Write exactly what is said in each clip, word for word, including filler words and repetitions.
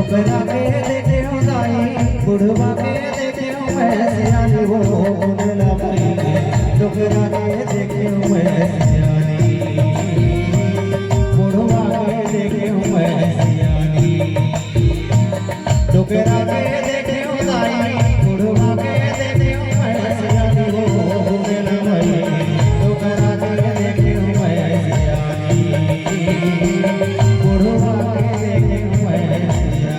डोकरा के देखेंव दाई, बुढ़वा के देखेंव मैं सियानी, वो बोले ला भाई, डोकरा के देखेंव मैं सियानी, बुढ़वा के देखेंव मैं सियानी। डोकरा के देखेंव दाई, बुढ़वा के देखेंव मैं सियानी, वो बोले ला भाई, डोकरा के देखेंव मैं सियानी, बुढ़वा के देखेंव मैं सियानी।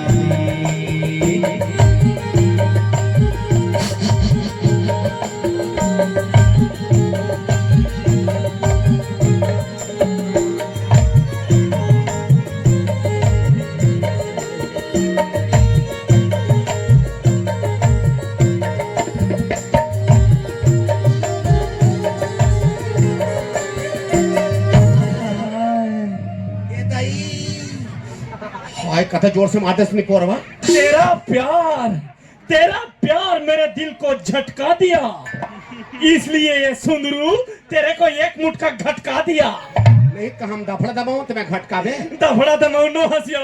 ए दाई। हाय, कते जोर से मारते सुनी कोरवा। तेरा प्यार, तेरा प्यार मेरे दिल को झटका दिया, इसलिए ये सुंदरू तेरे को एक मुटका घटका दिया। नहीं, कहम दफड़ा दबाऊं तो मैं घटका दे। दफड़ा दबाऊं नो हंसियो,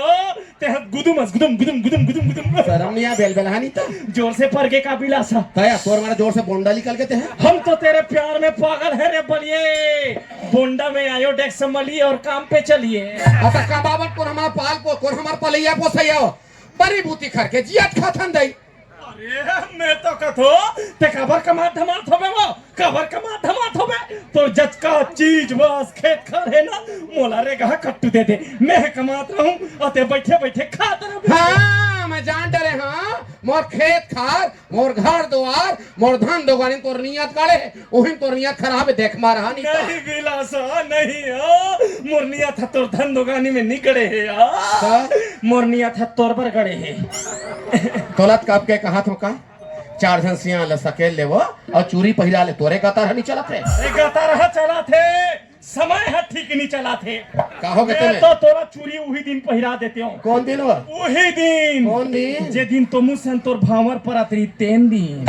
ते हाथ गुदुम हंस, गुदुम, गुदुम, गुदुम, गुदुम, गुदुम। शर्म नहीं आ, बेल बेल हानी तो। जोर से पर के का बिलासा। तया, तोर मारा जोर से बोंडा निकल के ते हैं। हम तो तेरे प्यार में पागल है रे बलिए। बोंडा में आयो, डेस्क संभालिए और काम पे चलिए। अतका बाबत कोन हमारा पाल पो-, कोन हमारा पलैया पोसैया हो? बड़ी बूती खर के जियत खाथन दई। अरे, मैं तो कथो, ते काबर कमात धमात होबे वो? काबर कमात धमात होबे? तोर जतका चीज बस खेत खार है ना, मोला रेगहा कट्टू दे दे। मैं कमात रहूं और ते बैठे बैठे खात रहबे। हाँ, मैं जान डरे हाँ, मोर खेत खार, मोर घर दुआर, मोर धन दोगानी तोर नियत गड़े हे, उहिन तोर नियत खराब हे, देख मार हा नहीं तो। नहीं बिलासा, नहीं हो। मोर नियत ह तोर धन दोगानी में नहीं गड़े हे यार। हाँ? मोर नियत ह तोर बर गड़े हे। तोला त कब के कहा थो का? चार झन सियान ल सकेल लेवो और चूरी पहिरा ले, तोरे गतर ह नहीं चलत हे। ए गतर ह चलत हे। समय ह ठीक नहीं चलत हे। का हो गे मैं तेने? तो तोला चूरी उही दिन पहिरा देते हूँ। कौन दिन हो? उही दिन। कौन दिन? जे दिन तोमू सन तोर भांवर परत रही, तेन दिन।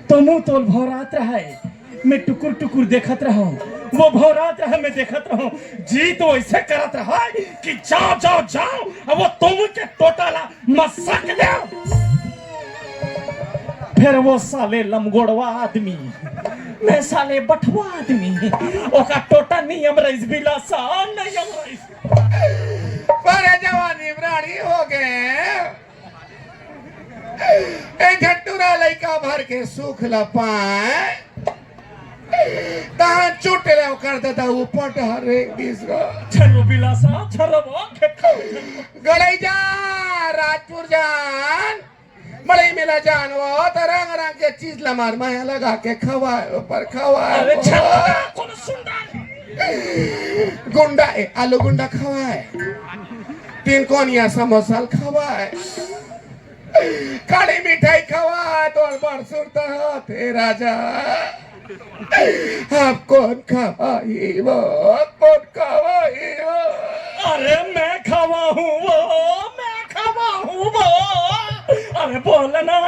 तोमू तोल भौरात रहे, मैं टुकुर टुकुर देखत रहूं। वो भौरात रहे, मैं देखत रहूं। जी तो ऐसे करत रहे कि जाओ, जाओ, जाओ, अब वो तोमू के टोटा ला मसक दे। फिर वो साले लमगोड़वा आदमी, मैं साले बठवा आदमी, ओका टोटा नियम रईस बिलासा, नियम रईस। पर जवानी प्राणी हो गए, ए झट्टूरा लइका भर के सुख ल पाए, तहां चुट ले ओकर ददा ऊपर डहर रेंग दिस गा। छरो बिलासा, छरो वो खेत खावे, छरो। गड़ई जा, राजपुर जान, मड़ई मेला जान वो, त रंग रंग के चीज ला मार माया लगा के खवाए, ऊपर खवाए अरे वो। छरो, कोनो सुंदर। गुंडा, ए, आलू गुंडा खवाए, तीन कोनिया समोसा ल खवाए, काली मिठाई खवाए, तोर बड़ सुरता हाथ हे राजा। अब कौन खवाई वो, कौन खवाई वो? अरे मैं खवाहूँ वो, मैं खवाहूँ वो। अरे बोल ना,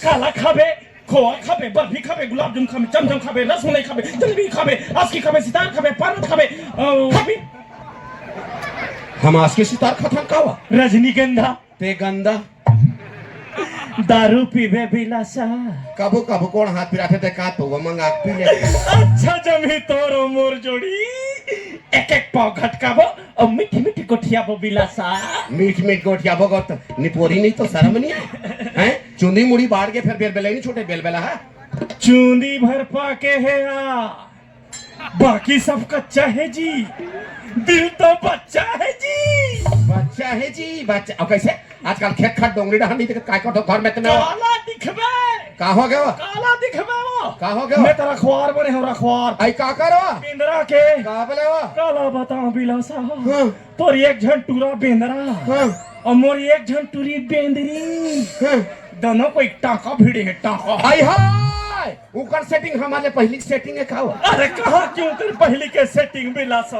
काला खाबे, खोआ खाबे, बर्फी खाबे, गुलाब जामुन खाबे, चमचम खाबे, रसमलाई खाबे, जलेबी खाबे, आसकी खाबे, सितार खाबे, पानत खाबे, अ, अभी हम आसकी सितार खाथन का हुआ? रजनीगंधा। ते गंदा। दारू पीबे बिलासा। कभू कभू कोन हाथ पिराथे ते का तो वो मंगा के पी ले। अच्छा जमी तोरो मोर जोड़ी। एक एक पाव घटकाबो और मीठी मीठी गोठियाबो बिलासा। मीठ मीठ गोठियाबो गो तो निपोरी नहीं तो शर्म नहीं आए। हैं? चुंदी मुड़ी बाढ़ के फिर बेल बेला नहीं छोटे बेल बेला है। चुंदी भर पाके हे आ। बाकी सब कच्चा है जी, दिल तो बच्चा है जी। बच्चा है जी, बच्चा। अब कैसे? आजकल खेत खार डोंगरी डहर नहीं दिखत, काय कथो घर में तने। काला दिखबे। का हो गया? काला दिखबे वो। का हो गया? मैं तेरा रखवार बने हूँ, रखवार। आई का करो? बेंदरा के। का बोले वो? काला बताओ बिलासा। हाँ। तोर एक झन टूरा बेंदरा। हाँ। और मोर एक झन टूरी बेंदरी। हाँ। दोनों को एक टाका भिड़े है, टाका। हाय हाय। उकर सेटिंग हमारे पहली सेटिंग है का हुआ? अरे कहा क्यों कर पहली के सेटिंग बिलासो?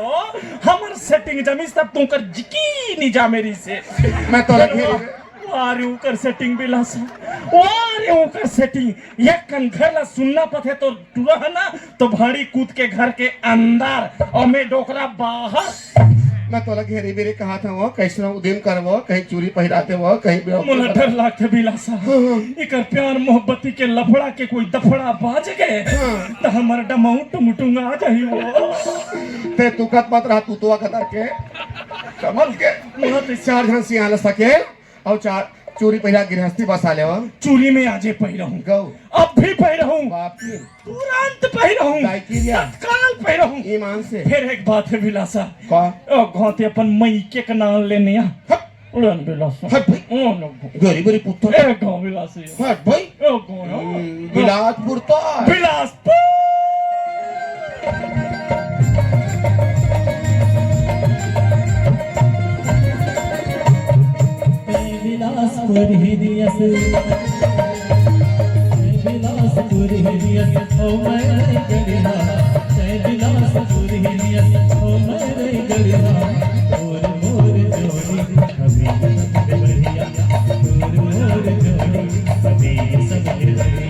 हमर सेटिंग जमीस तब तू कर जिकी नहीं जा मेरी से। मैं तो लगी। वारे उकर सेटिंग बिलासो, वारे उकर सेटिंग। एक कन घर ला सुनना पथे तो टूरा है ना, तो भाड़ी कूद के घर के अंदर और मैं डोकरा बाहर। मैं तोला घेरी बेरी कहात हवं, कइसनो दिन करवो, कहीं चूरी पहिराते वो, कहीं बेवकूफ मोला बना- डर लागथे बिलासा। हाँ, हाँ। एकर प्यार मोहब्बती के लफड़ा के कोई दफड़ा बाज गए, हाँ। त हमर डमऊ टुंग टुंग आ जाही वो। ते तू कत मत रहा, तू तो कतर के, समझ के। मोला तो चार झन सियान सके, अउ चार चूरी पहिरा गिरहस्ती बसा लेवा। चूरी में आजे पहिरहूं। गौ। अब भी पहिरहूं। बाप की। तुरंत पहिरहूं। दाई की लिया। तत्काल पहिरहूं। ईमान से। फिर एक बात है बिलासा। का? ओ, घाते अपन मई के नाम लेने आ। हट। उड़न बिलासा। हट भाई। ओ, नो। गरीब गरीब पुत्र। ए, गाँव बिलासी। हट भाई। ओ, गाँव। हम्म, बिलासपुर तो। बिलासपुर। बिलासपुर ही नियस, बिलासपुर ही नियस, ओ मेरे गढ़िया, बिलासपुर ही नियस, ओ मेरे गढ़िया, तोर मोर जोड़ी, कभी बढ़िया, तोर मोर जोड़ी, कभी सबसे बढ़िया।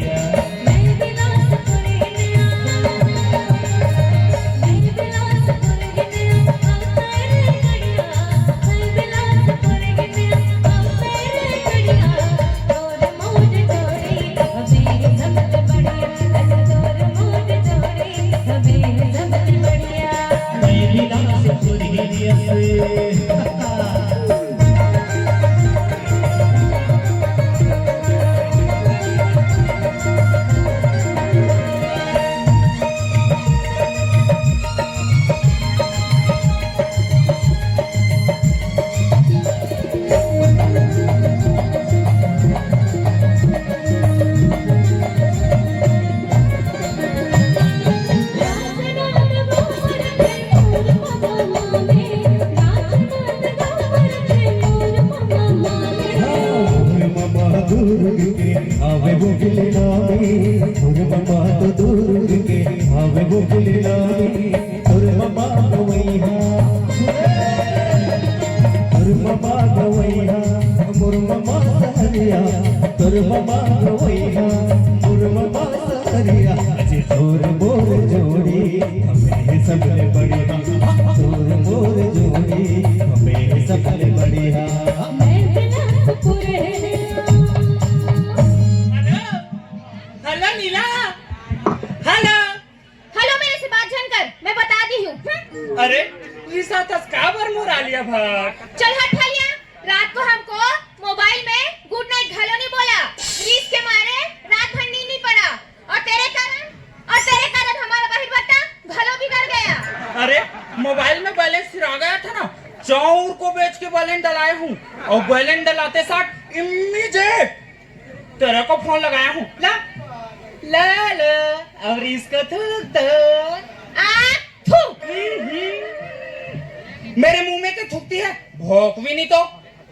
आवे वो गिले नामी, मोर ममा तो दूर के, आवे वो गिले नामी, मोर ममा गवैया, मोर ममा गवैया, मोर ममा सहरिया, मोर ममा गवैया, मोर ममा सहरिया, अजी तोर मोर जोड़ी, हमें सबले बढ़िया, तोर मोर जोड़ी, हमें सबले बढ़िया। हेलो नीला, हेलो। हेलो, मेरे से बात झन कर, मैं बता दी हूँ। हम्म। अरे, रिसा तस का बर मोर आलिया भट्ट? चल हट भैया, रात को हमको मोबाइल में गुड नाइट घलो नहीं बोला, रीस के मारे रात भर नींद नहीं पड़ा, और तेरे कारण, और तेरे कारण हमारा बहिर बट्टा घलो बिगड़ गया। अरे, मोबाइल में बैलेंस सिरा गया था ना, चाउर को बेच के बैलेंस डलाए हूँ, और बैलेंस डलाते साथ इमीडिएट तेरे को फोन लगाया हूँ। ला, ला, ला, और इसको थूक दो। आ, थू। हम्म, हम्म। मेरे मुंह में क्यों थूकती है? भोंक भी नहीं तो।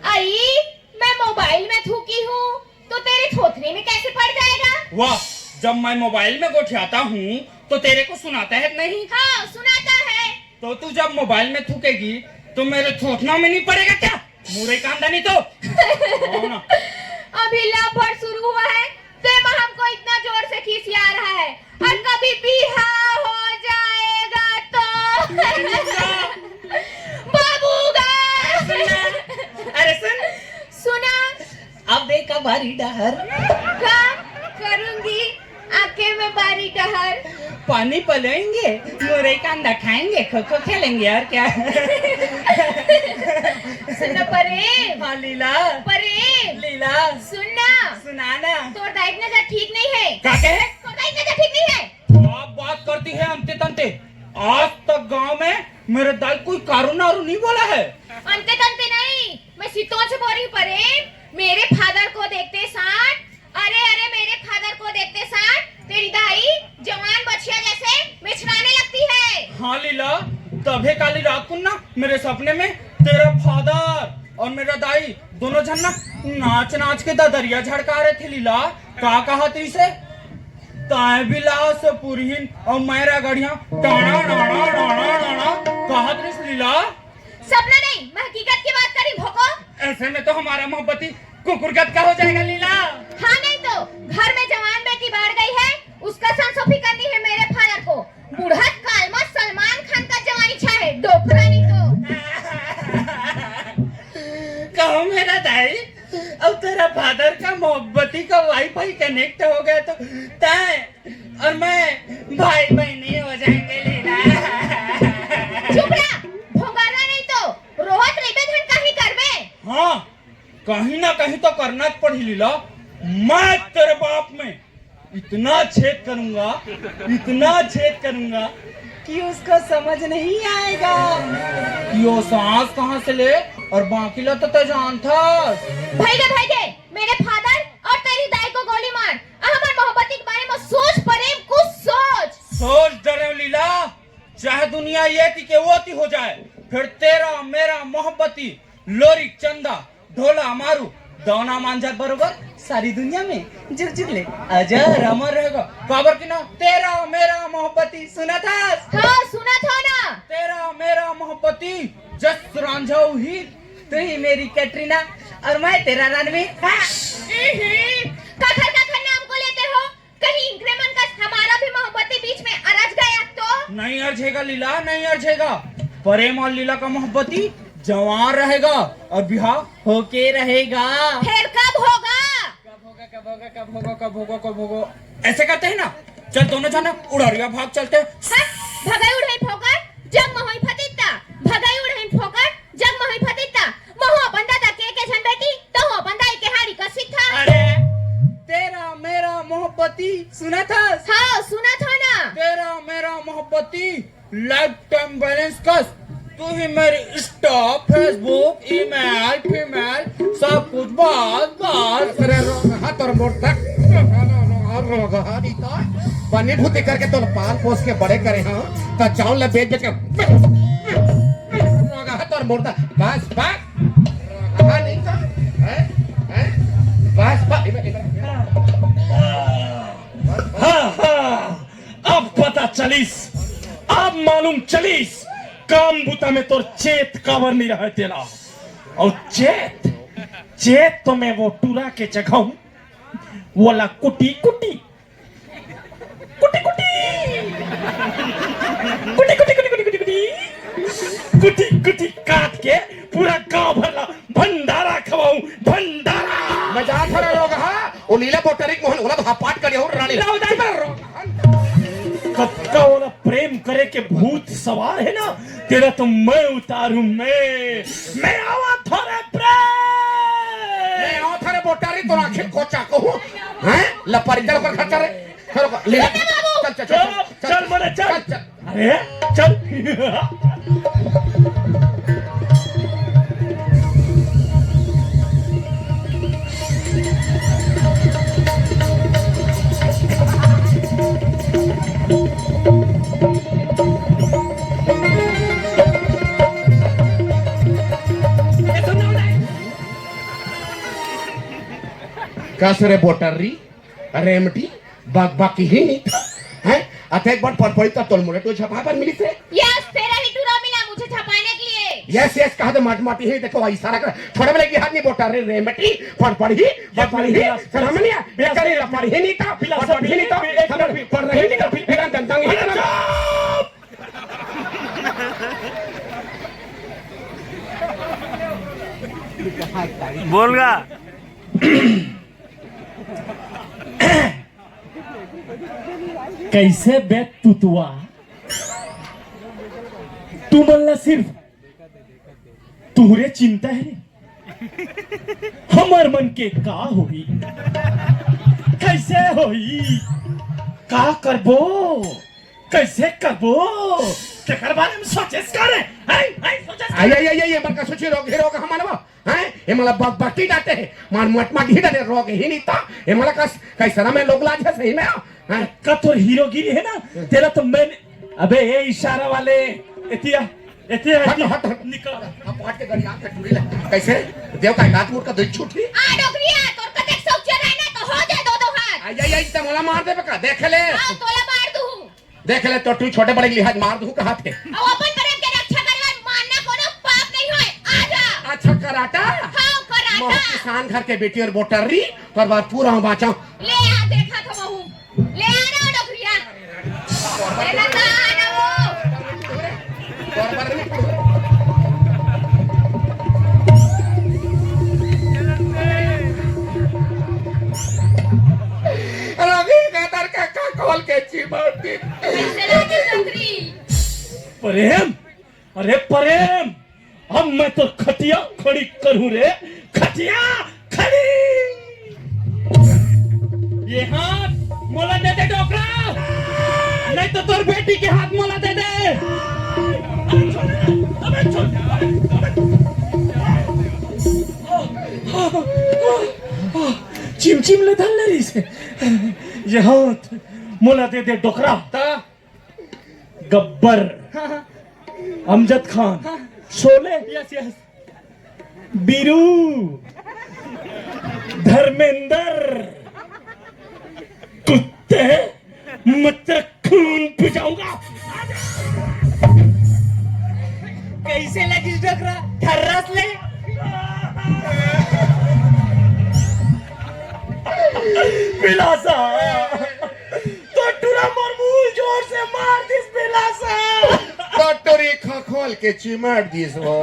आई, मैं मोबाइल में थूकी हूँ, तो तेरे थोथने में कैसे पड़ जाएगा? वाह, जब मैं मोबाइल में गोठियाता हूँ, तो तेरे को सुनाता है नहीं? हाँ, सुनाता है। तो तू जब मोबाइल में थूकेगी, तो मेरे थोथना में नहीं पड़ेगा क्या? मुरई कांदा नहीं तो। कौन? अभी लव भर शुरू हुआ है, तेमा हमको इतना जोर से खिसिया रहा है, और कभी बिहा हो जाएगा तो। बाबूगा। अरे सुन। सुना। अब देखा बारी डहर। काम करूंगी आके मैं बारी डहर। पानी पलोएंगे, मुरई कांदा खाएंगे, खो खो खेलेंगे, और क्या। सुन ना परेम। हाँ लीला। परेम। लीला। सुन ना। सुना ना। तोर दाई के नजर ठीक नहीं है। का कहे? तोर दाई के नजर ठीक नहीं है। आप बात करती है अंते तंते। आज तक गांव में मेरे दाई कोई कारू नारू नहीं बोला है। अंते तंते नहीं, मैं सितोन से बोल रही हूँ परेम। मेरे फादर को देखते साथ, अरे, अरे, मेरे फादर को देखते साथ तेरी दाई जवान बछिया जैसे मिछड़ाने लगती है। हाँ लीला, तभे काली रात को ना मेरे सपने में तेरा फादर और मेरा दाई दोनों झन ना नाच नाच के ददरिया झड़का रहे थे लीला। का कहा तू इसे? ताए बिलास पुरहिन और मैरा गढ़िया टाणा, टाणा, टाणा, टाणा, कहा तू इस लीला? सपना नहीं, मैं हकीकत की बात करी भोको। ऐसे में तो हमारा मोहब्बती कुकुरगत का हो जाएगा लीला। हाँ नहीं तो, घर में जवान बेटी बाढ़ गई है, उसका संसोफी करनी है मेरे फादर को। बुढ़त काल में सलमान खान का जवानी छा है, डोकरा नहीं तो। ओ मेरा दाई, अब तेरा फादर का मोहब्बती का वाईफाई कनेक्ट हो गया तो तय और मैं भाई बहनी हो जाएंगे, लीला। चुप रहा, भोंगारा नहीं तो रोहत रहिबे धन काहे करबे। हाँ, कहीं ना कहीं तो करना पड़ी, लीला। मैं तेरे बाप में इतना छेद करूंगा, इतना छेद करूंगा कि उसको समझ नहीं आएगा कि वो सांस कहाँ से ले और बाकी ला तो तय जानता। भाई रे, भाई रे, मेरे फादर और तेरी दाई को गोली मार। आ, हमार मोहब्बती के बारे में सोच, प्रेम, कुछ सोच। सोच डरे लीला, चाहे दुनिया ये थी के वो थी हो जाए, फिर तेरा मेरा मोहब्बती लोरी चंदा ढोला मारू दौना मांझा बरोबर सारी दुनिया में जुग जुग ले अजर अमर रहेगा। काबर की ना तेरा मेरा मोहब्बती सुना था। हाँ, सुना था ना। तेरा मेरा मोहब्बती जस रांझा ही, तू ही मेरी कैटरीना और मैं तेरा रणवीर। हाँ। हम्म, काखर काखर नाम को लेते हो? कहीं इंक्रीमेंट का हमारा भी मोहब्बती बीच में अरज गया तो? नहीं अरझेगा लीला, नहीं अरझेगा। प्रेम और लीला का मोहब्बती जवान रहेगा और बिहाव होके रहेगा। फिर कब होगा? कब होगा, कब होगा, कब होगा, कब होगा, कब होगा? ऐसे करते हैं ना, चल दोनों जाना उड़ारिया भाग चलते हैं। हट, भगाई उड़ाई फोकट, जग महई फतित्ता। भगाई उड़ाई फोकट, जग महई फतित्ता। महू अपन दादा के के झन बेटी, तो अपन दाई के हाड़ी का सीखा। अरे, तेरा मेरा मोहब्बती सुना था? हाँ, सुना था ना। तेरा मेरा मोहब्बती लाइफ टाइम बैलेंस कस। तू ही मेरी इंस्टा, फेसबुक, ईमेल, फीमेल, सब कुछ बस, बस। अरे रोगहा तोर मोर तक। रोगहा नहीं तो। बनी भूती करके तोर पाल पोस के बड़े करे हाँ। तो चावल ला बेच बेच के। रोगहा तोर मोर तक। बस, बस। रोगहा नहीं तो। हैं? हैं? बस, बस। इबे, इबे। हाँ, हाँ। अब पता चलिस, अब मालूम चलिस, काम बुता में तोर चेत काबर नहीं रहे तेला। और चेत, चेत तो मैं वो टूरा के जगह हूँ, वो ला कुटी कुटी, कुटी कुटी, कुटी कुटी, कुटी कुटी, कुटी कुटी, कुटी कुटी काट के पूरा गांव भर ला भंडारा खवाऊं, भंडारा। मजाक हरा लोग, हाँ? ओ लीला बोटरिक मोहन, ओला तो हपाट कर दिया, रानी। लाओ दाई पर। कतका ओला प्रेम करे के भूत सवार है ना, तेला तो मैं उतारूं, मैं। मैं आवा थारे प्रेम। मैं आवा थारे बोटरी, तो आखिर कोचा कहूं, हैं? लपारी चल कर खर्चा रे। चल, ले। चल, चल, चल, चल, चल, चल, चल, मरे, चल। चल, चल। अरे, चल। कस रे बोटर्री, रेमटी, बक बक ही नहीं था, हैं? अतेक बड़ पड़पड़ी का तोल मोले तो झपा पर मिली से। यस, तेरा ही टूरा मिला मुझे झपाने के लिए। यस, यस, कहा तो मट मट ही, देखो, इशारा कर, थोड़ा बेले की हाथ नहीं बोटा रे, रेमटी, पड़पड़ी, पड़पड़ी, शर्म नहीं आ, बेकार ही पढ़ ही नहीं था, पढ़ ही नहीं था, पढ़ रही नहीं था, फिर दंदंग ही था। बोल गा। कैसे बे तुतवा, तुमन ला सिर्फ तुहरे चिंता है रे। हमर मन के का होही, कैसे होही, का करबो, कैसे करबो, केकर बारे में सोचेस का रे? हैं? हैं? सोचेस का? आई, आई, आई, आई, ये मन का सोची रोग, हे रोग हम मनवा। हैं? ये मला बक बक ही डाटे है। मार मट मट ही डाटे रोग ही नहीं था। ये मला कस, कैसा ना मैं लोग लाज है सही में, हाँ? हैं? का तोर हीरोगिरी है ना? तेरा तो मैंने, अबे ये इशारा वाले, एतिया, एतिया, हट, एतिया, हट, हट। निकल। अब पाट के गड़ी आके टूरी ले। कैसे? देव का नाक मुड़ का दो छूट रही। आ डोकरिया, तोर कतेक शौक चढ़ाए ना तो हो जाए दो दो हाथ। आई, आई, आई, ते मोला मार दे बका, देख ले। हाँ, तोला मार दूँ। देख ले, तो तू छोटे बड़े के लिहाज मार दूँ कहा थे। अब अपन प्रेम के रक्षा करवार मानना कोनो पाप नहीं होय। आ जा। अच्छा, कराटा? हाँ, कराटा। महू किसान घर के बेटी और बोटर्री, पर बार पूरा हम बाँचा। ले आ, देखा था महू। ले आ ना डोकरिया। ले ना, ना, ना वो। कैसे लागे डोकरी? प्रेम, अरे प्रेम, अब मैं तो खटिया खड़ी करूं रे, खटिया खड़ी। ये हाथ मोला दे दे डोकरा, नहीं तो तोर बेटी के हाथ मोला दे दे। अबे छोड़, अबे छोड़, अबे, अबे। चिमचिम ले धर ले रही से। ये हाथ मोला दे दे डोकरा। ता? गब्बर, हाँ, हाँ। अमजद खान, हाँ। शोले, यस, यस। बीरू, धर्मेंद्र, कुत्ते, मैं तेरा खून पी जाऊंगा। कैसे लगिस डोकरा? थर्रस ले। बिलासा। तो टुरा मोर मुंह जोर से मार दिस बिलासा। तो टुरी खखोल के चिमार दिस वो।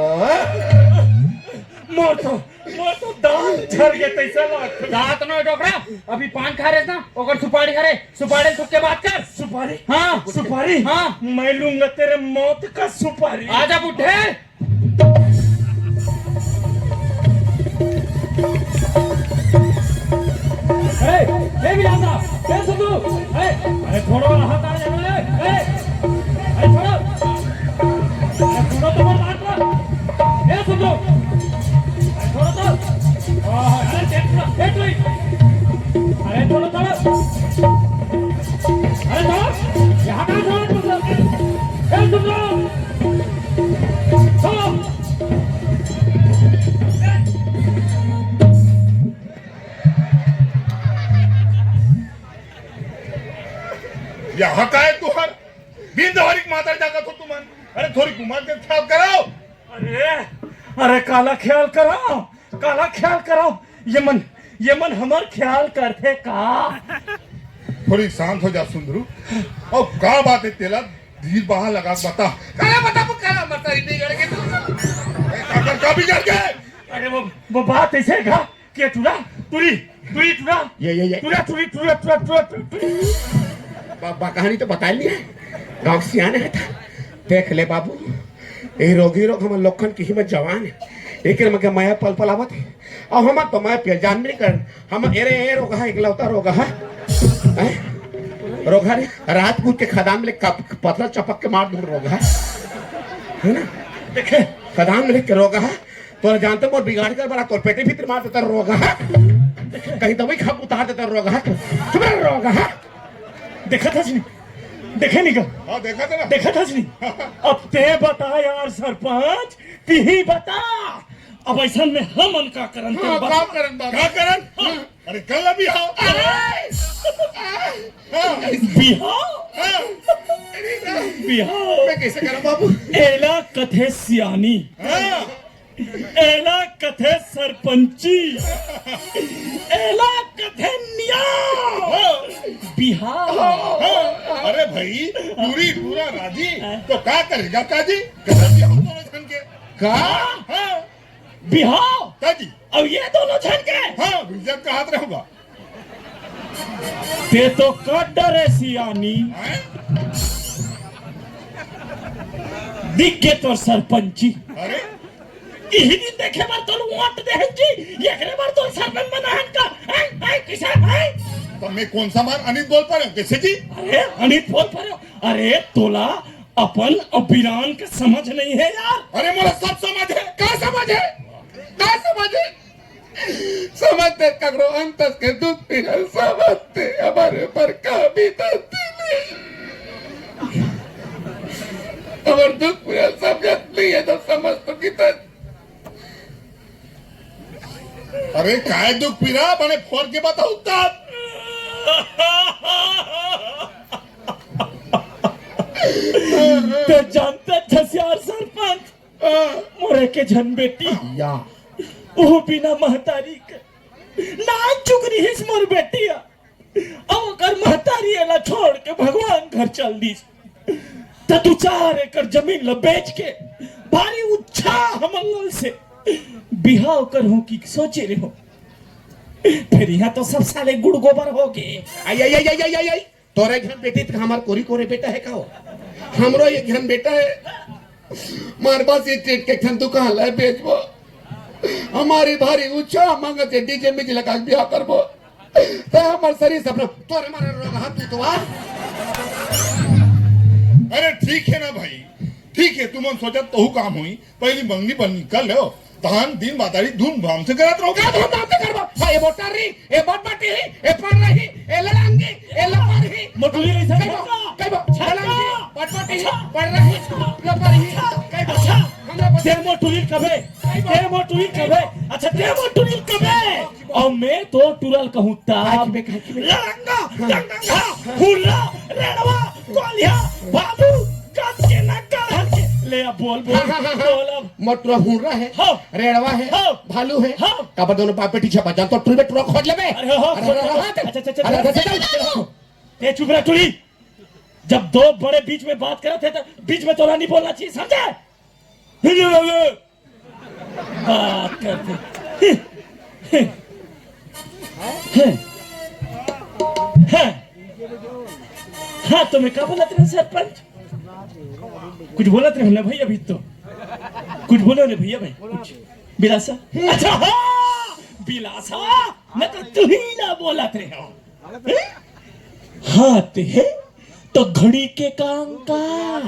मोर तो, मोर तो दांत झर गे तैसा लागथे। दांत नो डोकरा, अभी पान खा रहे ना, ओकर सुपारी खा रहे, सुपारी थूक के बात कर। सुपारी? हाँ। सुपारी? हाँ। मैं लूंगा तेरे मौत का सुपारी। आजा बुड्ढे। ए, ए, भी आता। ए, सुन तू। ए, अरे, छोड़ो, हाथ आ जाना है। ए, अरे, छोड़ो। अरे, छोड़ो, तो मत मार। ए, सुन तू। अरे, छोड़ो तो। आह, अरे, देख ना, देख लो। अरे, छोड़ो, छोड़ो। अरे, छोड़ो। यहाँ कहाँ छोड़ो तुम लोग? ए, सुन तू। यहाँ का है तुहर? बिन दवारी के माता जाकर तो तुमन। अरे थोड़ी घुमा के ख्याल करो। अरे, अरे काला ख्याल करो, काला ख्याल करो। ये मन, ये मन हमर ख्याल करथे का? थोड़ी शांत हो जा सुंदरू। और का बात है तेला धीर बहा लगा के बता। काला बता, वो काला मरता ही बिगड़ के तू। ए, का, का, का बिगड़ के? अरे वो, वो बात ऐसे है का? के टुरा, टुरी, टुरी, टुरा। ये, ये, ये। टुरा, टुरी, टुरा, टुरा, टुरा, टुरा, टुरी। बा, बा, कहानी तो बता लिया। गाँव सियाने है था। देख ले बाबू, ये रोगी रोग हमर लोखन की हिम्मत जवान है। एक में के माया पल पल आवत है। और हम तो माया पियल जान नहीं कर। हम एरे ए रोग है, इकलौता रोग है। हैं? रोग है रे। रात कूद के खदान में ले कप-, पतला चपक के मार दूं रोग है। है ना? देखे? खदान में ले के रोग है। तोला जानते मोर बिगाड़ कर बड़ा तोर पेटे भीतर मार देता रोगहा। कहीं तो वही खप उतार देता रोगहा। चुप रह रोगहा। देखा था जी, देखे नहीं का? हाँ, देखा था ना। देखा था जी। अब ते बता यार सरपंच, तिही बता। अब ऐसा में हमन का करन ते हाँ, बता। का करन बाबू? का करन? हाँ। अरे कर ला बिहाव। हाँ। बिहाव? हाँ। बिहाव। मैं कैसे करूं बाबू? एला कथे सियानी। हाँ। एला कथे सरपंची, एला कथे नियाव। हाँ। बिहाव। हाँ। अरे भाई, पूरी पूरा राजी, हाँ। तो का करेगा काजी? करेगा हम दोनों झन के। का? हाँ। बिहाव? काजी? अब ये दोनों झन के? हाँ, इज्जत का हाथ रहूंगा। ते तो कर डरे सियानी। हैं? दिख गे तोर सरपंची। अरे? इही दिन देखे बर तोर वोट देहन जी, एकरे बर तोर सरपंच बनाहन का? हैं? हैं? किसे? हैं? तो मैं कौन सा मार अनित बोल पा रहे हूँ, कैसे जी? अरे, अनित बोल पा रहे हो? अरे, तोला अपन अउ बिरान के समझ नहीं है यार। अरे, मोला सब समझ है। का समझ है? का समझ है? समझ ते ककरो अंतस के दुख पीड़ा समझ ते हमर ऊपर का बीतत नहीं। हमर दुख पीड़ा समझत नहीं है तो समझ तो कितन। अरे काय दुख पीड़ा बने फोड़ के बताऊ तब। ते जानते छसियार सरपंच, मोर एके झन बेटी, या। वो बिना महतारी के नान चुक रिहिस मोर बेटी ह। अब ओकर महतारी एला छोड़ के भगवान घर चल दिस। त दू चार एकड़ जमीन ल बेच के भारी उच्छाह मंगल से बिहाव करहूं कि सोचे रेहो। फेर इहां तो सब साले गुड़ गोबर हो गे। आई, आई, आई, आई, आई, आई, आई। तोरे घर बेटी त हमर कोरी कोरे बेटा हे का हो? हमरो एक घन बेटा हे। मार बस ये टेट के ठन दुकान ला बेचबो। हमारी भारी ऊंचा मांगत हे, डीजे मीजे लगा के बिहाव करबो। त हमर सरी सपना तोरे मारे रोग हाथ तू तो आ। अरे ठीक हे ना भाई, ठीक हे, तुमन सोचत तहू काम होई, पहली मंगनी बन्नी कर लेव, तहान दिन बातारी धूमधाम से करत रहो। का धूमधाम से करबो? हाँ, ए मोटर रही, ए बटबटी ही, ए पड़रही, ए लड़ांगी, ए लपरही। मोटुरी रही सर। कहिबो, कहिबो, लड़ांगी, बटबटी ही, पड़रही, लपरही, कहिबो। अच्छा। हमरा बता। ते मोटुरी कबे? कहिबो। ते मोटुरी कबे? अच्छा, ते मोटुरी कबे? अउ मैं तो टुरल कहूँ तब। काकी बे, काकी बे। लड़ंगा, हाँ। दंगंगा, हुर्रा, रेड़वा, कोलिया, बाबू, कस के ना गढ़ के। ले अब बोल, बोल, हाँ, हाँ, हाँ, हाँ। बोल अब। मोटुरा हुर्रा हे, हाँ। रेड़वा हे, हाँ। भालू हे। हाँ। काबर दोनों बाप बेटी छपा जान तो टुरी बे टुरा खोज लेबे। अरे हो, हो, अरे, खोज अरे, लेबे। अरे, अच्छा, अच्छा, अच्छा, अरे, अच्छा, अरे, अच्छा। ते चुप रह टुरी। जब दो बड़े बीच में बात करत हे तो बीच में तोला नहीं बोलना चाहिए, समझे? बात करते। हाँ, तो मैं का बोलत रहेंव सरपंच? कुछ बोलत रहेंव ना भाई अभी तो। कुछ बोलो रे भैया भाई, कुछ। बिलासा? अच्छा, हाँ, बिलासा, मैं तो तुही ला बोलत रहेंव। हाथ हे तो घड़ी के कंकाल।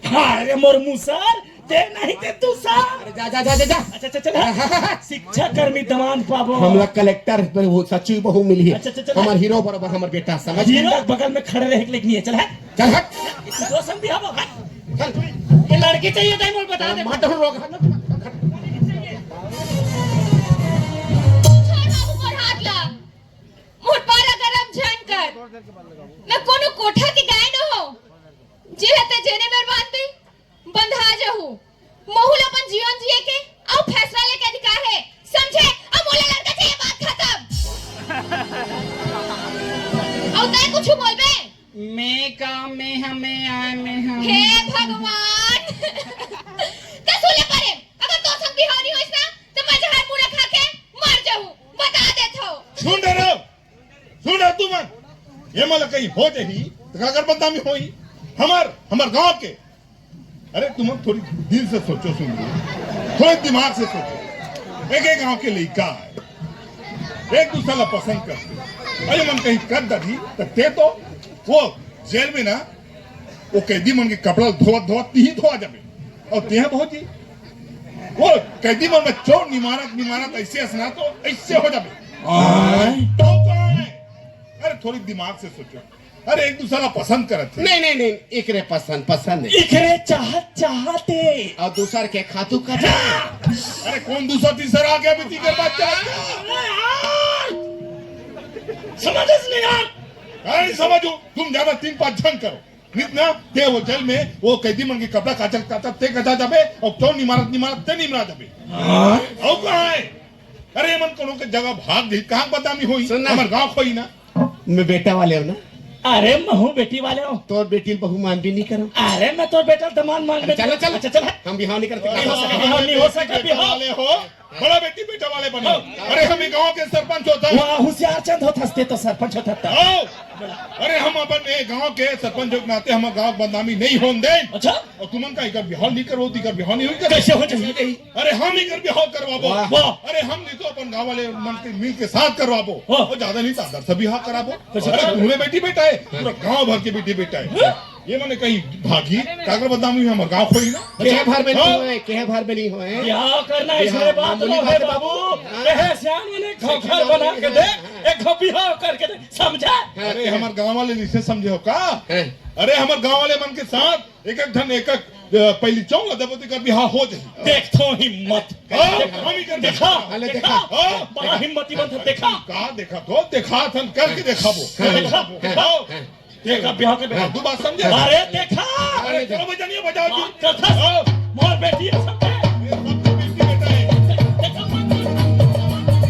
हाय रे मोर मुसर, ते नहीं ते तू सर। अरे जा, जा, जा, जा, जा। अच्छा, अच्छा, चल, हाँ। शिक्षा कर्मी दमान पाबो। हमला कलेक्टर, वो सचिव बहू मिली हे। अच्छा, अच्छा, चल। हमर हीरो बरोबर हमर बेटा, समझ हीरो गया? बगल में खड़े रहे के लेकिन ये चल, हट। चल, हट। तू दोस्त हम भी हबो, हट। चल। ये लड़की चाहिए तो बोल, बता दे। मार तो रोक, हट। छोड़ बाबू मोर हाथ ला। मोर पारा गरम झन कर। मैं कोनो कोठा के गाय न हो, जेला ते जेने मेर बांध दे, बंधा जहू। महू ल अपन जीवन जिए के अउ फैसला लेके अधिकार हे, समझे? अब मोला लड़का चाहिए, बात खत्म। अउ तैं कुछु बोलबे? मैं का, मैं हमें आए, मैं हम। हे भगवान, का सुन ले परे, अगर तोर संग बिहाव नहीं होइस ना, त मैं जहर मुड़ा खा के मर जहूं, बता देत हव। सुन डरे, सुन डरे तुमन, ये मन ला कहीं हो जाही, त काकर बदनामी होही? हमर, हमर गांव के। अरे तुमन थोड़ी दिल से सोचो, सुन लो, थोड़े दिमाग से सोचो। एक एक गांव के लइका हे, एक दूसर ला पसंद करथे। अरे मन कहीं कर दही, त ते तो वो जेल में ना, वो कैदी मन के कपड़ा धोवत धोवत तिही धोवा जाबे। अउ तेहा भौजी, वो कैदी मन में चोर निमारत निमारत ऐसे हंसना तो ऐसे हो जाबे। आय। तो का है? अरे थोड़ी दिमाग से सोचो। अरे एक दूसर ला पसंद करत हे। नहीं, नहीं, नहीं, एकरे पसंद, पसंद हे। एकरे चाहत, चाहत हे। अउ दूसर के खातू का चाहत। अरे कौन दूसर तीसर आ गया अभी तीसर बात चाहत हे? अरे यार! समझ नहीं यार। अरे समझो, तुम ज्यादा तीन पांच झन करो। नित ना, ते वो जेल में वो कैदी मन के कपड़ा काचक काचक ते कचा जाबे, अउ चोर निमारत निमारत ते निमरा जाबे। हाँ? अउ कहाँ है? अरे मन कोनो के जगह भाग जाही, कहाँ बदनामी होही? सुन ना। हमर गांव खोही ना। मैं बेटा वाले हूँ ना। अरे महू बेटी वाले हूँ। तोर बेटी ल बहू मान भी नहीं करो। अरे मैं तोर बेटा दमान मान अरे चलो, चलो। अच्छा चल। हम बिहाव नहीं करते। नहीं हो सके, बिहाव नहीं हो सके, बेटा बिहाव। वाले हो, बड़ा बेटी बेटा वाले बने। हाँ। अरे हम ये गांव के सरपंच होता। वाह, होशियार चंद होत हंसते तो सरपंच होत हंसता। आओ। अरे हम अपन ये गांव के सरपंच के नाते हम गांव बदनामी नहीं होन दे। अच्छा। अउ तुमन का एकर बिहाव नहीं करो, तो एकर बिहाव नहीं होई। कैसे हो जाही? अरे हम एकर बिहाव करवाबो। वाह। वाह। अरे हम नहीं तो अपन गांव वाले मन के मिल के साथ करवाबो। वाह। अउ ज्यादा नहीं तो आदर से बिहाव कराबो। कैसे अरे कराबो? तुम्हरे बेटी बेटा है, पूरा गांव भर के बेटी बेटा है। हाँ। ये मने कहीं भागी, काकर बदनामी हमर गांव खोही ना। केहे भर में नहीं हाँ। होए, केहे भर में नहीं होए। बिहाव करना बिहाव इसलिए बात मामूली लो बात है है बाबू। बाबू। हाँ। केहे सियान मने घर बना के दे, हाँ। एक घर बिहाव करके दे, समझा? हाँ। अरे हमर गांव वाले नहीं से समझे हो का? हाँ। अरे हमर गांव वाले मन के साथ एक एक धन एक एक, अ, पहली चौंग दबोती कर बिहाव हो जाही। देख तो हिम्मत। हाँ, हम ही कर देखा, हाँ, ले देखा, देखा। हाँ। बड़ा हिम्मती बंद देखा। का देखा तो? देखा थन करके देखाबो। हाँ। देखा, हाँ। हाँ। देखा, बिहाव के बिहाव। तू बात समझे? अरे देखा। अरे चलो बजानिए, बजाओ जी। बात कर था। हाँ। मोर बेटी है, समझे? ये सब तो बेटी बेटा है। देखा, मत कर।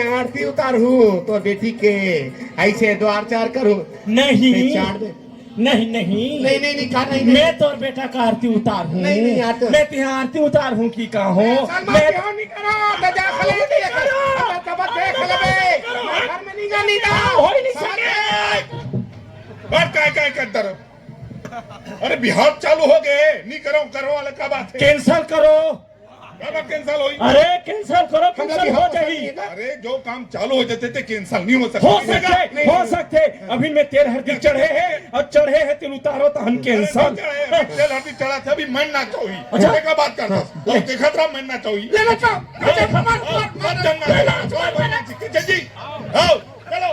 आरती उतारहूँ तोर बेटी के, अइसे द्वार चार करहूँ। नहीं। नहीं, चार दे। नहीं, नहीं। नहीं, नहीं, नहीं, कहा नहीं, नहीं। मैं तोर बेटा का आरती उतारहूँ। नहीं, नहीं, यार तो मैं तिहां आरती उतारहूँ कि का हो? ए, सलमान, मैं बिहाव नहीं करो, तो जा खले नहीं करो। अब तब देख लेबे। घर में नहीं जा, नहीं जा। हो ही नहीं सके। और काय, काय करता रहो? अरे, बिहाव चालू हो गए, नहीं करो, करो वाला का बात है? Cancel करो। बाबा, cancel होई। अरे, cancel करो, cancel हो जाही। अरे, जो काम चालू हो जाथे ते cancel नहीं हो सकते। हो सकथे, नहीं। हो सकथे। अभी में तेल हरदी चढ़े हे अउ चढ़े हे तेल उतारो तहन cancel। अरे, चढ़े हे, अभी तेल हरदी चढ़ा थे, अभी मन ना चाही। अच्छा। देखा बात करता। हाँ। और देखत रहा मन ना चाही। ले लो, चल। मत, मत, मत, मत, मत, मत, मत, मत, मत, मत, मत, मत, मत, मत, मत, मत, मत, चलो।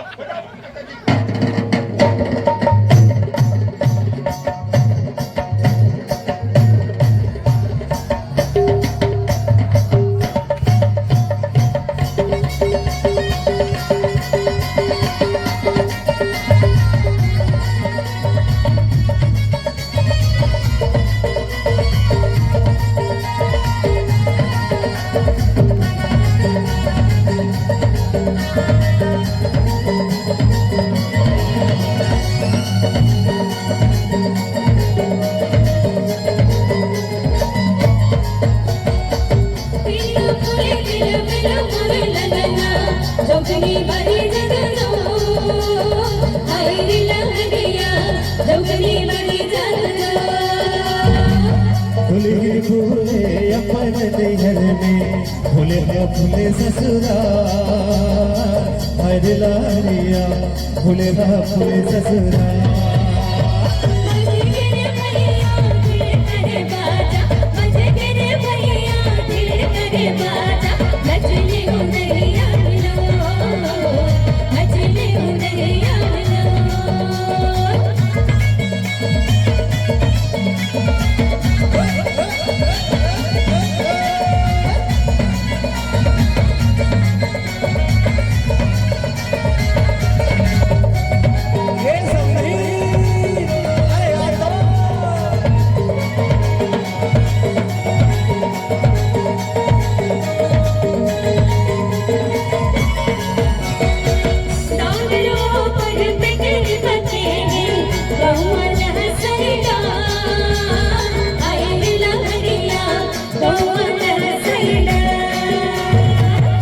फुले फुले अपन नैहर में, फुले फुले ससुराल। हरे लालिया, फुले फुले ससुराल।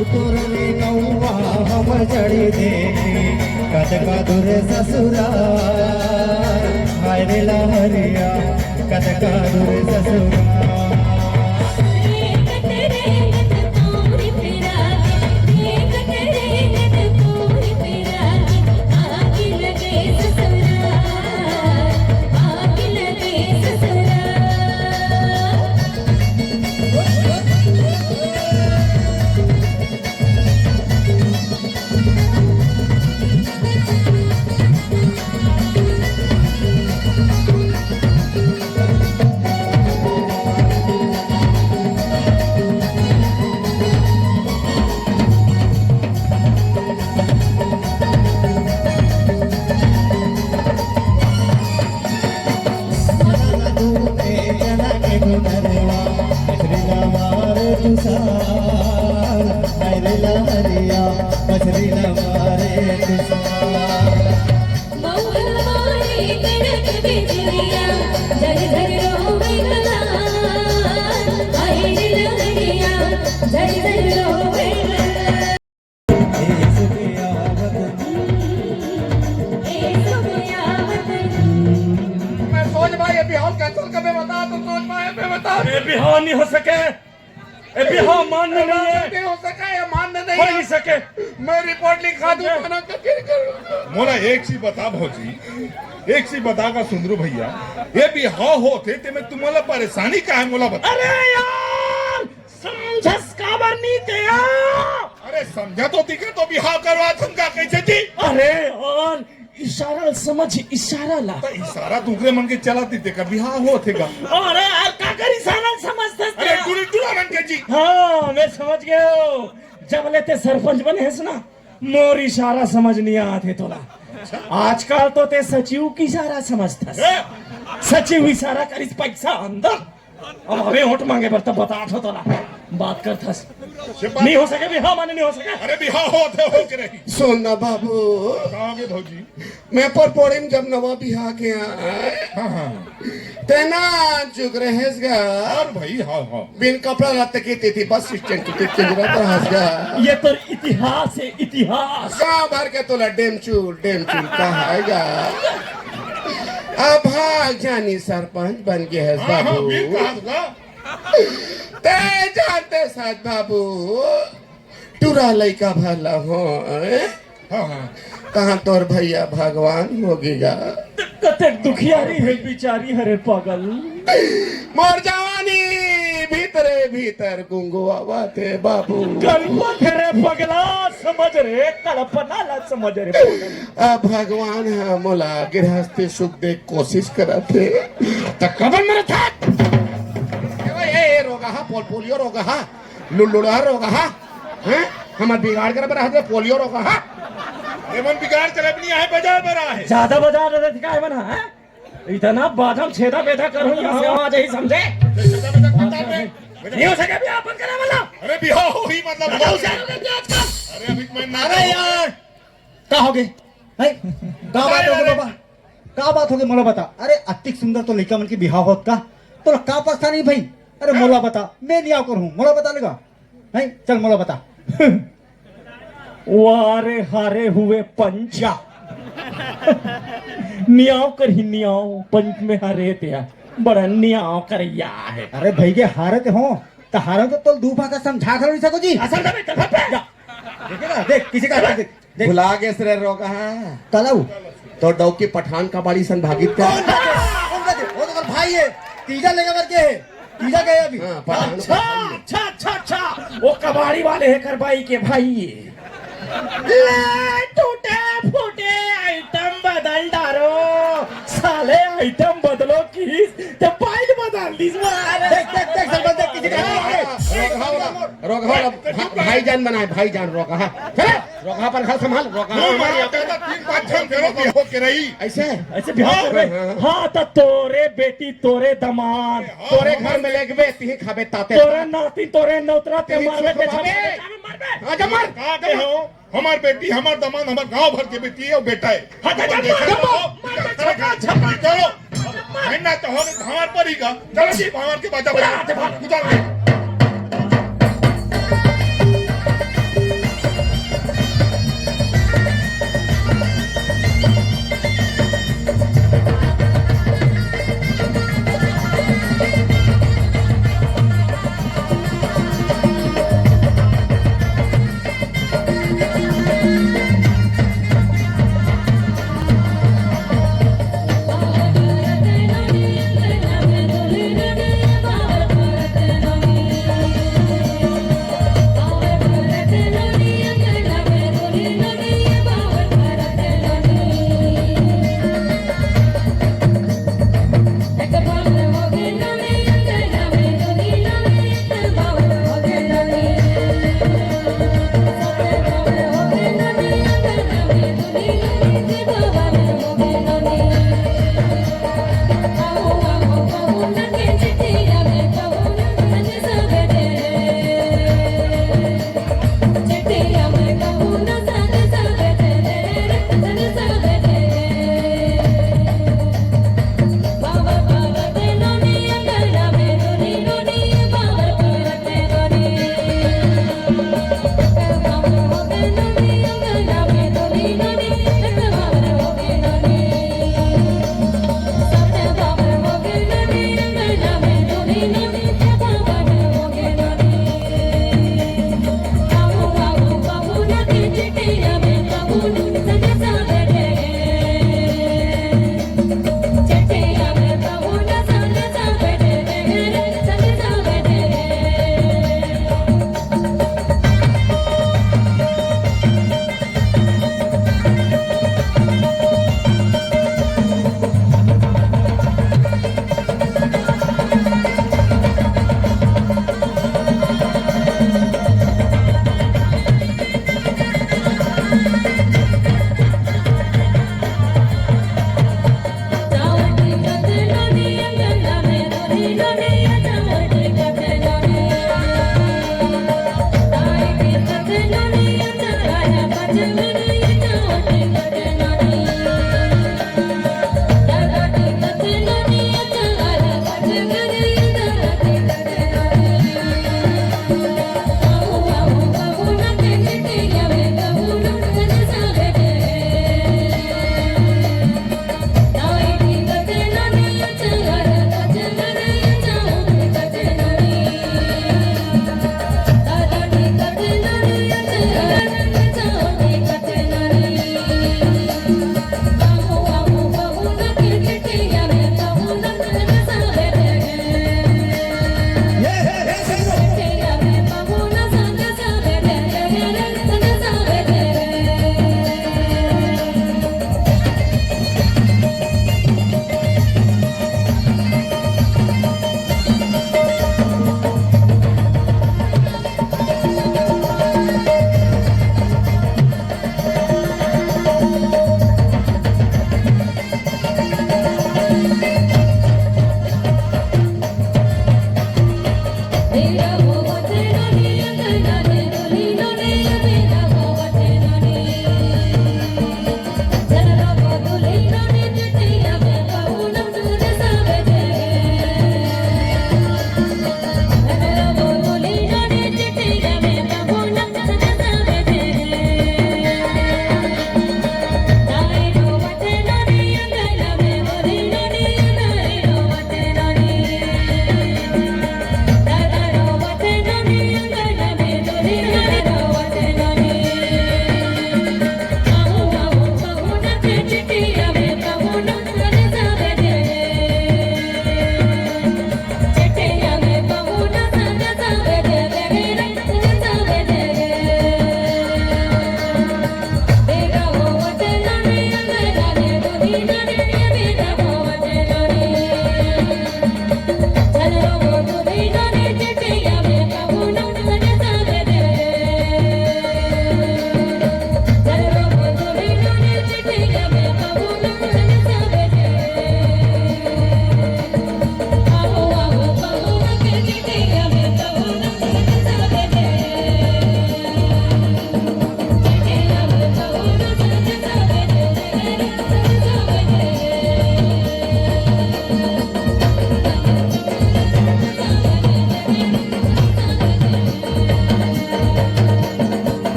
उतरने नौवा हम चढ़ी देने, कतका दूर ससुराल। हाय रे लहरिया, कतका दूर ससुराल। मैं सोच भाई, ये बिहाव cancel करबे बता, तो सोच भाई, मैं बता। ये बिहाव नहीं हो सके, ये बिहाव मान्य नहीं है। नहीं हो सके, ये मान्य नहीं हो है। नहीं सके। मैं report लिखा दूं, समझे? थाना तक फिर करूंगा। मोला एक चीज बता भौजी, एक चीज बता का सुंदरू भैया, ये बिहाव होथे ते में तुम्हारा परेशानी का है, मोला बता। अरे यार, समझस काबर नी ते यार? अरे समझा तो दिखा तो बिहाव करवा तुमका कैसे जी? अरे यार, इशारा ल समझ, इशारा ला। त इशारा दूसरे मन के चला दी, तेकर बिहाव होथे गा। अरे यार, काकर इशारा ल समझथस अरे तें? टूरी टूरा मन के जी। हाँ, मैं समझ गयो। जब ले ते सरपंच बने हस ना, मोर इशारा समझ नहीं आत हे तोला। अच्छा। आजकल तो ते सचिव के इशारा समझथस। ए! सचिव इशारा करिस पैसा अंदर। अब अबे वोट मांगे बर त बतात हों तोला। बात करथस। नहीं हो सके बिहाव, माने नहीं हो सके। अरे बिहाव होत हे, हो के रही। सुन ना बाबू, कहाँ गे भौजी? मैं परपोड़ी में जब नवा बिहा के आए, हाँ, हाँ। तेना चुक रहेस गा। और भाई, हाँ, हाँ। बिन कपड़ा लत्ते के तेती बस स्टैंड के तेती रहत रहस गा। ये तो इतिहास हे, इतिहास। गाँव भर के तोला डेमचुल, डेमचुल कहाय गा। अब भाग जानी सरपंच बन गे हस हाँ, हाँ, बाबू। बिन कहा था। ते जानते सच बाबू, टूरा लइका भला हो, हैं? हाँ, हाँ। तहाँ तोर भैया भगवान हो गे गा। कतेक दुखियारी हे बिचारी, हरे पागल। मोर जवानी भीतरे भीतर गुंगुआवत हे बाबू। कल्पत हे रे पगला, समझ रे, कल्पना ला समझ रे पगला। अब भगवान ह मोला गृहस्थी सुख दे कोशिश करत हे। त कबन मरत हे? ए, ए, ए, रोगहा, पोल-, पोलियो रोगहा, लुलुड़हा रोगहा, हैं? हमर बिगाड़ कर बर हे, पोलियो रोगहा। एमन बिगाड़ चले भी नहीं आहे, बजाए बर आहे। ज्यादा बजा रहे थे का एमन, हैं? इतना बादाम छेदा बेदा करूँ, यहाँ से वहाँ जाही, समझे? छेदा बेदा करता है। नहीं हो सके, बिहाव अपन करा वाला। अरे बिहाव होही मतलब बताओ, क्या हो गया आजकल? अरे अभी मैं ना अरे यार, का हो गे? हैं? का बात हो गे बाबा? का बात हो गे, मोला बता। अरे अतिक सुंदर तो लइका मन के बिहाव होत का? तोला का परेशानी भाई? अरे मोला बता, मैं नियाव करहूँ, मोला बता लेगा। हैं? चल मोला बता। वाह रे हारे हुए पंच। क्या? नियाव करही नियाव, पंच में हारे ते बड़ा नियाव करइया हे। अरे भई गे हारे ते हो, त हारे तो तोल दू भाखा समझा घलो नहीं सको जी। असल में चल हट बे। जा। देखे ना, देख, किसी का देख, देख। भुला गेस रे रोगहा। कलऊ। तो डौकी पठान कबाड़ी सन भागित का। कौन भागे? कौन भागे? वो तो भाई हे। तीजा लेगा करके हे। तीजा गए अभी। हाँ, पठान अच्छा, भाई हे। अच्छा, अच्छा, अच्छा। वो कबाड़ी वाले हे करबाई के भाई हे। ले टूटे फूटे आइटम बदल डारो। साले आइटम बदलो किहिस ते पाइल बदल दिस मार। देख, देख, देख, सरपंच, देख, किसी का रोगहा, रोगहा, भा-, भाईजान बनाए, भाईजान रोगहा। चले, रोगहा पर घर संभाल, रोगहा। मुंह मार, तीन पाँच झन करो, बिहाव के रही। ऐसे? ऐसे बिहाव कर रहे? हाँ, हाँ, हाँ। हाँ, त तोरे बेटी, तोरे दमाद। हाँ, तोरे घर में लेगबे, तिही खाबे ताते। तोरे नाती, तोरे नौतरा, ते तिही मारबे, ते खवाबे। छापे, मारबे। आजा मार। का के हो? हमर बेटी, हमर दमाद, हमर गांव भर के बेटी हे, अउ बेटा हे। हट, हट, हट, हट, हट, हट, हट, हट, चलो। मैं ना तो हो, भांवर पर ही गा। चलो जी, भांवर के बाजा बजा। उतार ले।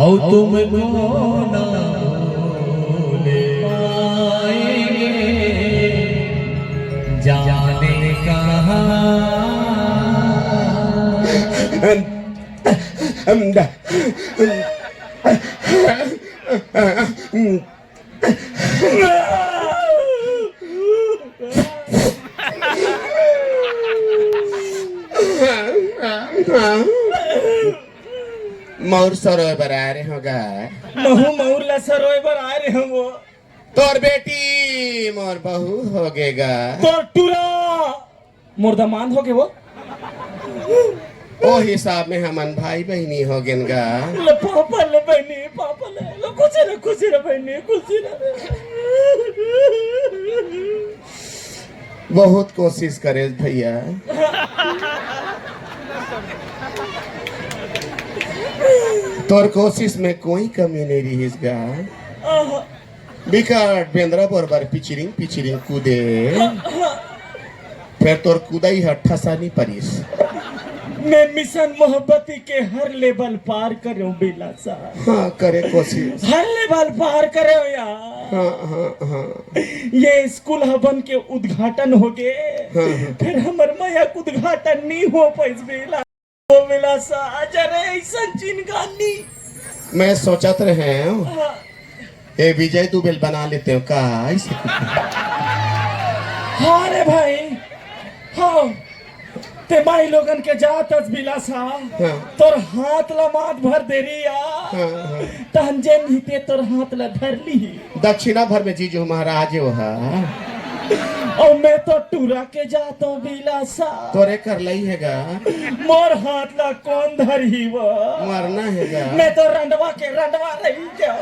और तुमको ना भूल पाएंगे, जाने कहाँ। मउर सरोय बर आय रहे हों गा। महू मउर ला सरोय बर आय रहे हों वो। तोर बेटी मोर बहू होगे गा। तोर टूरा मोर दमांद होगे वो। ओ हिसाब में हमन भाई बहिनी होगेन गा। ले पापा ले बहिनी, पापा ले, ले खुशी रह, खुशी रह बहिनी, खुशी रह। बहुत कोशिश करे भैया, तोर कोशिश में कोई कमी नहीं रहिस गा। आहा। बिकट बेंदरा बरोबर पिचिरिंग पिचिरिंग कूदे, फेर तोर कूदई ह ठसा नी परिस। मैं मिशन मोहब्बती के हर लेवल पार करेंव बिलासा। हाँ, करे कोशिश। हर लेवल पार करेंव यार। हाँ, हाँ, हाँ। ये स्कूल हवन के उद्घाटन होगे, हाँ, हाँ। फेर हमर मया के उद्घाटन नी हो पाइस बिला। ओ बिलासा, जरे अइसन जिनगानी। मैं सोचत रहेंव, हाँ। ए विजय दुबे ल बना लेतेंव का, अइसे कुछ। हाँ रे भाई, हाँ। ते माई लोगन के जात अस बिलासा, हाँ। तोर हाथ ला माथ भर दे रही या। हाँ, हाँ। तहन जेन ही ते तोर हाथ ला धर ली। दक्षिणा भर में जीजू महाराज वो हा। अउ मैं तो टूरा के जात हों बिलासा। तोरे कर लई हे गा। मोर हाथ ला कोन धरही वो? मरना हे गा। मैं तो रंडवा के रंडवा रही जाओ।